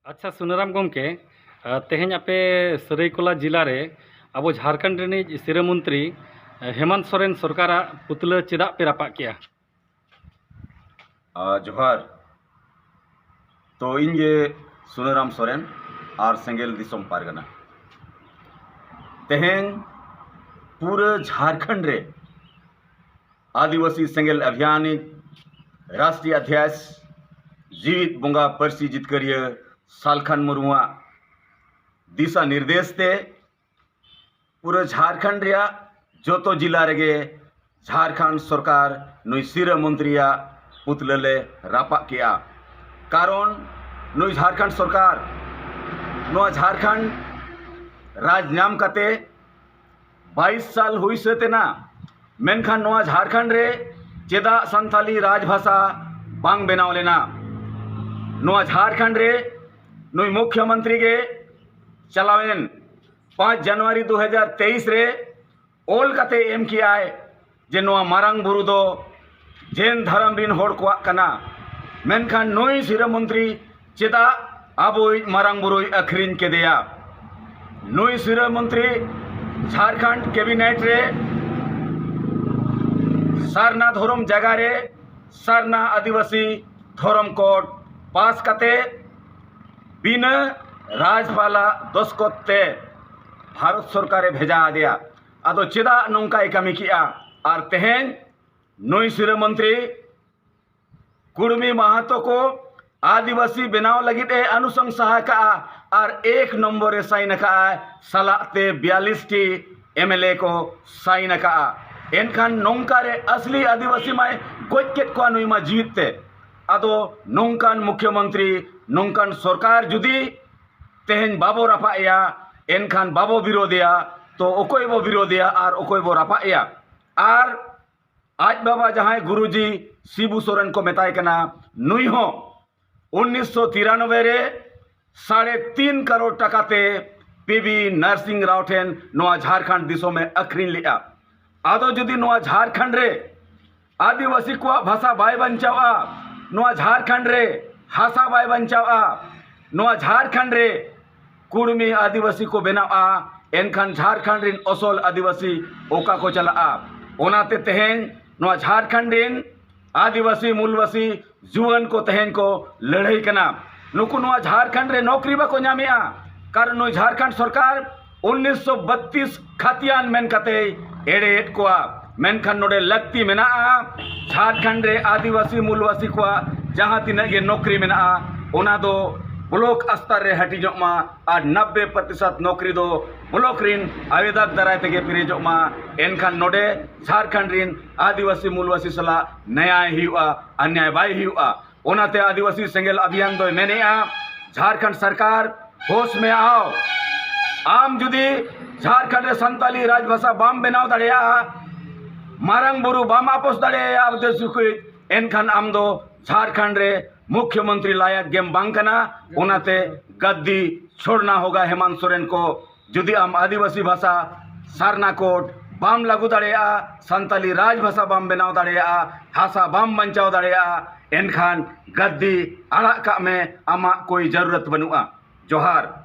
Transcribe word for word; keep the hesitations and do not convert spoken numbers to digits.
ᱟᱪᱪᱷᱟ ᱥᱩᱱᱟᱹᱨᱟᱢ ᱜᱚᱢᱠᱮ, ᱛᱮᱦᱮᱧ ᱟᱯᱮ ᱥᱟᱹᱨᱟᱹᱭᱠᱮᱞᱟ ᱡᱮᱞᱟ ᱨᱮ ᱟᱵᱚ ᱡᱷᱟᱲᱠᱷᱚᱸᱰ ᱨᱤᱱᱤᱡ ᱥᱤᱨᱟᱹ ᱢᱚᱱᱛᱨᱤ ᱦᱮᱢᱟᱱᱛ ᱥᱚᱨᱮᱱ ᱥᱚᱨᱠᱟᱨᱟᱜ ᱯᱩᱛᱞᱟᱹ ᱪᱮᱫᱟᱜ ᱯᱮ ᱨᱟᱯᱟᱜ ᱠᱮᱜᱼᱟ? ᱡᱚᱦᱟᱨ᱾ ᱛᱚ ᱤᱧ ᱜᱮ ᱥᱩᱱᱟᱹᱨᱟᱢ ᱥᱚᱨᱮᱱ ᱟᱨ ᱥᱮᱸᱜᱮᱞ ᱫᱤᱥᱚᱢ ᱯᱟᱨᱜᱟᱱᱟ᱾ ᱛᱮᱦᱮᱧ ᱯᱩᱨᱟᱹ ᱡᱷᱟᱲᱠᱷᱚᱸᱰ ᱨᱮ ᱟᱹᱫᱤᱵᱟᱹᱥᱤ ᱥᱮᱸᱜᱮᱞ ᱚᱵᱷᱤᱭᱟᱱᱤᱡ ᱨᱟᱥᱴᱨᱤᱭ ᱚᱫᱷᱭᱟᱠᱥ ᱡᱤᱣᱤᱫ ᱵᱚᱸᱜᱟ ᱯᱟᱹᱨᱥᱤ ᱡᱤᱛᱠᱟᱹᱨᱤᱭᱟᱹ ᱥᱟᱞᱠᱷᱟᱱ ᱢᱩᱨᱢᱩᱣᱟᱜ ᱫᱤᱥᱟ ᱱᱤᱨᱫᱮᱥ ᱛᱮ ᱯᱩᱨᱟᱹ ᱡᱷᱟᱲᱠᱷᱚᱸᱰ ᱨᱮᱭᱟᱜ ᱡᱚᱛᱚ ᱡᱤᱞᱟ ᱨᱮᱜᱮ ᱡᱷᱟᱲᱠᱷᱚᱸᱰ ᱥᱚᱨᱠᱟᱨ ᱱᱩᱭ ᱥᱤᱨᱟᱹ ᱢᱚᱱᱛᱨᱤᱭᱟᱜ ᱯᱩᱛᱞᱟᱹ ᱞᱮ ᱨᱟᱯᱟᱜ ᱠᱮᱜᱼᱟ᱾ ᱠᱟᱨᱚᱱ ᱱᱩᱭ ᱡᱷᱟᱲᱠᱷᱚᱸᱰ ᱥᱚᱨᱠᱟᱨ ᱱᱚᱣᱟ ᱡᱷᱟᱲᱠᱷᱚᱸᱰ ᱨᱟᱡᱽ ᱧᱟᱢ ᱠᱟᱛᱮ ᱵᱟᱭᱤᱥ ᱥᱟᱞ ᱦᱩᱭ ᱥᱟᱹᱛ ᱮᱱᱟ, ᱢᱮᱱᱠᱷᱟᱱ ᱱᱚᱣᱟ ᱡᱷᱟᱲᱠᱷᱚᱸᱰ ᱨᱮ ᱪᱮᱫᱟᱜ ᱥᱟᱱᱛᱟᱞᱤ ᱨᱟᱡᱽ ᱵᱷᱟᱥᱟ ᱵᱟᱝ ᱵᱮᱱᱟᱣ ᱞᱮᱱᱟ? ᱱᱚᱣᱟ ᱡᱷᱟᱲᱠᱷᱚᱸᱰ ᱨᱮ ᱱᱩᱭ ᱢᱩᱠᱷᱭᱚᱢᱚᱱᱛᱨᱤ ᱜᱮ ᱪᱟᱞᱟᱣᱮᱱ ᱯᱟᱸᱪ ᱡᱟᱱᱩᱣᱟᱨᱤ ᱫᱩ ᱦᱟᱡᱟᱨ ᱛᱮᱭᱤᱥ ᱨᱮ ᱚᱞ ᱠᱟᱛᱮ ᱮᱢ ᱠᱮᱜᱼᱟᱭ ᱡᱮ ᱱᱚᱣᱟ ᱢᱟᱨᱟᱝ ᱵᱩᱨᱩ ᱫᱚ ᱡᱮᱱ ᱫᱷᱚᱨᱚᱢ ᱨᱤᱱ ᱦᱚᱲ ᱠᱚᱣᱟᱜ ᱠᱟᱱᱟ᱾ ᱢᱮᱱᱠᱷᱟᱱ ᱱᱩᱭ ᱥᱤᱨᱟᱹ ᱢᱚᱱᱛᱨᱤ ᱪᱮᱫᱟᱜ ᱟᱵᱚᱭᱤᱡ ᱢᱟᱨᱟᱝ ᱵᱩᱨᱩᱭ ᱟᱹᱠᱷᱨᱤᱧ ᱠᱮᱫᱮᱭᱟ? ᱱᱩᱭ ᱥᱤᱨᱟᱹ ᱢᱚᱱᱛᱨᱤ ᱡᱷᱟᱲᱠᱷᱚᱸᱰ ᱠᱮᱵᱤᱱᱮᱴ ᱨᱮ ᱥᱟᱨᱱᱟ ᱫᱷᱚᱨᱚᱢ ᱡᱟᱭᱜᱟ ᱨᱮ ᱥᱟᱨᱱᱟ ᱟᱹᱫᱤᱵᱟᱹᱥᱤ ᱫᱷᱚᱨᱚᱢ ᱠᱳᱰ ᱯᱟᱥ ᱠᱟᱛᱮ ᱵᱤᱱᱟᱹ ᱨᱟᱡᱽᱯᱟᱞᱟᱜ ᱫᱚᱥᱠᱚᱛ ᱛᱮ ᱵᱷᱟᱨᱚᱛ ᱥᱚᱨᱠᱟᱨᱮ ᱵᱷᱮᱡᱟ ᱟᱫᱮᱭᱟ᱾ ᱟᱫᱚ ᱪᱮᱫᱟᱜ ᱱᱚᱝᱠᱟᱭ ᱠᱟᱹᱢᱤ ᱠᱮᱜᱼᱟ? ᱟᱨ ᱛᱮᱦᱮᱧ ᱱᱩᱭ ᱥᱤᱨᱟᱹ ᱢᱚᱱᱛᱨᱤ ᱠᱩᱲᱢᱤ ᱢᱟᱦᱟᱛᱚ ᱠᱚ ᱟᱹᱫᱤᱵᱟᱹᱥᱤ ᱵᱮᱱᱟᱣ ᱞᱟᱹᱜᱤᱫ ᱮ ᱟᱱᱩᱥᱚᱝᱥᱟ ᱟᱠᱟᱜᱼᱟ ᱟᱨ ᱮᱠ ᱱᱚᱢᱵᱚᱨ ᱮ ᱥᱟᱭᱤᱱ ᱟᱠᱟᱜᱼᱟ, ᱥᱟᱞᱟᱜ ᱛᱮ ᱵᱤᱭᱟᱞᱤᱥ ᱴᱤ ᱮᱢ ᱮᱞ ᱮ ᱠᱚ ᱥᱟᱭᱤᱱ ᱟᱠᱟᱜᱼᱟ᱾ ᱮᱱᱠᱷᱟᱱ ᱱᱚᱝᱠᱟ ᱨᱮ ᱟᱥᱞᱤ ᱟᱹᱫᱤᱵᱟᱹᱥᱤ ᱢᱟᱭ ᱜᱚᱡ ᱠᱮᱫ ᱠᱚᱣᱟ ᱱᱩᱭ ᱢᱟ ᱡᱤᱣᱤᱫ ᱛᱮ᱾ ᱟᱫᱚ ᱱᱚᱝᱠᱟᱱ ᱢᱩᱠᱷᱭᱚᱢᱚᱱᱛᱨᱤ, ᱱᱚᱝᱠᱟᱱ ᱥᱚᱨᱠᱟᱨ ᱡᱩᱫᱤ ᱛᱮᱦᱮᱧ ᱵᱟᱵᱚ ᱨᱟᱯᱟᱜ ᱮᱭᱟ, ᱮᱱᱠᱷᱟᱱ ᱵᱟᱵᱚ ᱵᱤᱨᱳᱫᱷᱮᱭᱟ, ᱛᱚ ᱚᱠᱚᱭ ᱵᱚ ᱵᱤᱨᱳᱫᱷᱮᱭᱟ ᱟᱨ ᱚᱠᱚᱭ ᱵᱚ ᱨᱟᱯᱟᱜ ᱮᱭᱟ? ᱟᱨ ᱟᱡ ᱵᱟᱵᱟ ᱡᱟᱦᱟᱸᱭ ᱜᱩᱨᱩᱡᱤ ᱥᱤᱵᱩ ᱥᱚᱨᱮᱱ ᱠᱚ ᱢᱮᱛᱟᱭ ᱠᱟᱱᱟ, ᱱᱩᱭ ᱦᱚᱸ ᱩᱱᱤᱥᱥᱚ ᱛᱤᱨᱟᱱᱚᱵᱵᱳᱭ ᱨᱮ ᱥᱟᱲᱮ ᱛᱤᱱ ᱠᱟᱨᱳᱲ ᱴᱟᱠᱟ ᱛᱮ ᱯᱤ ᱵᱤ ᱱᱟᱨᱥᱤᱝ ᱨᱟᱣ ᱴᱷᱮᱱ ᱱᱚᱣᱟ ᱡᱷᱟᱲᱠᱷᱚᱸᱰ ᱫᱤᱥᱚᱢᱮ ᱟᱹᱠᱷᱨᱤᱧ ᱞᱮᱜᱼᱟ᱾ ᱟᱫᱚ ᱡᱩᱫᱤ ᱱᱚᱣᱟ ᱡᱷᱟᱲᱠᱷᱚᱸᱰ ᱨᱮ ᱟᱹᱫᱤᱵᱟᱹᱥᱤ ᱠᱚᱣᱟᱜ ᱵᱷᱟᱥᱟ ᱵᱟᱭ ᱵᱟᱧᱪᱟᱣᱟ, ᱱᱚᱣᱟ ᱡᱷᱟᱲᱠᱷᱚᱸᱰ ᱨᱮ ᱦᱟᱥᱟ ᱵᱟᱭ ᱵᱟᱧᱪᱟᱣᱟ, ᱱᱚᱣᱟ ᱡᱷᱟᱲᱠᱷᱚᱸᱰ ᱨᱮ ᱠᱩᱲᱢᱤ ᱟᱹᱫᱤᱵᱟᱹᱥᱤ ᱠᱚ ᱵᱮᱱᱟᱜᱼᱟ, ᱮᱱᱠᱷᱟᱱ ᱡᱷᱟᱲᱠᱷᱚᱸᱰ ᱨᱮᱱ ᱚᱥᱚᱞ ᱟᱹᱫᱤᱵᱟᱹᱥᱤ ᱚᱠᱟ ᱠᱚ ᱪᱟᱞᱟᱜᱼᱟ? ᱚᱱᱟᱛᱮ ᱛᱮᱦᱮᱧ ᱱᱚᱣᱟ ᱡᱷᱟᱲᱠᱷᱚᱸᱰ ᱨᱮᱱ ᱟᱹᱫᱤᱵᱟᱹᱥᱤ ᱢᱩᱞᱵᱟᱹᱥᱤ ᱡᱩᱣᱟᱹᱱ ᱠᱚ ᱛᱮᱦᱮᱧ ᱠᱚ ᱞᱟᱹᱲᱦᱟᱹᱭ ᱠᱟᱱᱟ᱾ ᱱᱩᱠᱩ ᱱᱚᱣᱟ ᱡᱷᱟᱲᱠᱷᱚᱸᱰ ᱨᱮ ᱱᱚᱠᱨᱤ ᱵᱟᱠᱚ ᱧᱟᱢᱮᱜᱼᱟ, ᱠᱟᱨᱚᱱ ᱱᱩᱭ ᱡᱷᱟᱲᱠᱷᱚᱸᱰ ᱥᱚᱨᱠᱟᱨ ᱩᱱᱤᱥᱥᱚ ᱵᱟᱛᱛᱤᱥ ᱠᱷᱟᱛᱤᱭᱟᱱ ᱢᱮᱱ ᱠᱟᱛᱮᱭ ᱮᱲᱮᱭᱮᱫ ᱠᱚᱣᱟ᱾ ᱢᱮᱱᱠᱷᱟᱱ ᱱᱚᱰᱮ ᱞᱟᱹᱠᱛᱤ ᱢᱮᱱᱟᱜᱼᱟ, ᱡᱷᱟᱲᱠᱷᱚᱸᱰ ᱨᱮ ᱟᱹᱫᱤᱵᱟᱹᱥᱤ ᱢᱩᱞᱵᱟᱹᱥᱤ ᱠᱚᱣᱟᱜ ᱡᱟᱦᱟᱸ ᱛᱤᱱᱟᱹᱜ ᱜᱮ ᱱᱚᱠᱨᱤ ᱢᱮᱱᱟᱜᱼᱟ, ᱚᱱᱟ ᱫᱚ ᱵᱞᱚᱠ ᱥᱛᱚᱨ ᱨᱮ ᱦᱟᱹᱴᱤᱧᱚᱜ ᱢᱟ ᱟᱨ ᱱᱚᱵᱵᱳᱭ ᱯᱨᱚᱛᱤᱥᱚᱛ ᱱᱚᱠᱨᱤ ᱫᱚ ᱵᱞᱚᱠ ᱨᱤᱱ ᱟᱵᱮᱫᱚᱠ ᱫᱟᱨᱟᱭ ᱛᱮᱜᱮ ᱯᱮᱨᱮᱡᱚᱜ ᱢᱟ᱾ ᱮᱱᱠᱷᱟᱱ ᱱᱚᱰᱮ ᱡᱷᱟᱲᱠᱷᱚᱸᱰ ᱨᱤᱱ ᱟᱹᱫᱤᱵᱟᱹᱥᱤ ᱢᱩᱞᱵᱟᱹᱥᱤ ᱥᱟᱞᱟᱜ ᱱᱮᱭᱟᱭ ᱦᱩᱭᱩᱜᱼᱟ, ᱚᱱᱱᱭᱟᱭ ᱵᱟᱭ ᱦᱩᱭᱩᱜᱼᱟ᱾ ᱚᱱᱟᱛᱮ ᱟᱹᱫᱤᱵᱟᱹᱥᱤ ᱥᱮᱸᱜᱮᱞ ᱚᱵᱷᱤᱭᱟᱱ ᱫᱚᱭ ᱢᱮᱱᱮᱜᱼᱟ, ᱡᱷᱟᱲᱠᱷᱚᱸᱰ ᱥᱚᱨᱠᱟᱨ ᱦᱳᱥ ᱢᱮ ᱟᱣ᱾ ᱟᱢ ᱡᱩᱫᱤ ᱡᱷᱟᱲᱠᱷᱚᱸᱰ ᱨᱮ ᱥᱟᱱᱛᱟᱞᱤ ᱨᱟᱡᱽ ᱵᱷᱟᱥᱟ ᱵᱟᱢ ᱵᱮᱱᱟᱣ ᱫᱟᱲᱮᱭᱟᱜᱼᱟ, ᱢᱟᱨᱟᱝ ᱵᱩᱨᱩ ᱵᱟᱢ ᱟᱯᱚᱥ ᱫᱟᱲᱮᱭᱟᱭᱟ ᱟᱵᱫᱮᱥ ᱠᱚ, ᱮᱱᱠᱷᱟᱱ ᱟᱢ ᱫᱚ ᱡᱷᱟᱲᱠᱷᱚᱸᱰ ᱨᱮ ᱢᱩᱠᱷᱭᱚᱢᱚᱱᱛᱨᱤ ᱞᱟᱭᱟᱠ ᱜᱮᱢ ᱵᱟᱝ ᱠᱟᱱᱟ᱾ ᱚᱱᱟᱛᱮ ᱜᱟᱫᱽᱫᱤ ᱪᱷᱳᱲᱱᱟ ᱦᱳᱜᱟ ᱦᱮᱢᱟᱱᱛ ᱥᱚᱨᱮᱱ ᱠᱚ, ᱡᱩᱫᱤ ᱟᱢ ᱟᱹᱫᱤᱵᱟᱹᱥᱤ ᱵᱷᱟᱥᱟ ᱥᱟᱨᱱᱟ ᱠᱳᱰ ᱵᱟᱢ ᱞᱟᱹᱜᱩ ᱫᱟᱲᱮᱭᱟᱜᱼᱟ, ᱥᱟᱱᱛᱟᱞᱤ ᱨᱟᱡᱽ ᱵᱷᱟᱥᱟ ᱵᱟᱢ ᱵᱮᱱᱟᱣ ᱫᱟᱲᱮᱭᱟᱜᱼᱟ, ᱦᱟᱥᱟ ᱵᱟᱢ ᱵᱟᱧᱪᱟᱣ ᱫᱟᱲᱮᱭᱟᱜᱼᱟ, ᱮᱱᱠᱷᱟᱱ ᱜᱟᱫᱽᱫᱤ ᱟᱲᱟᱜ ᱠᱟᱜ ᱢᱮ, ᱟᱢᱟᱜ ᱠᱳᱭ ᱡᱟᱹᱨᱩᱨᱟᱛ ᱵᱟᱹᱱᱩᱜᱼᱟ᱾ ᱡᱚᱦᱟᱨ᱾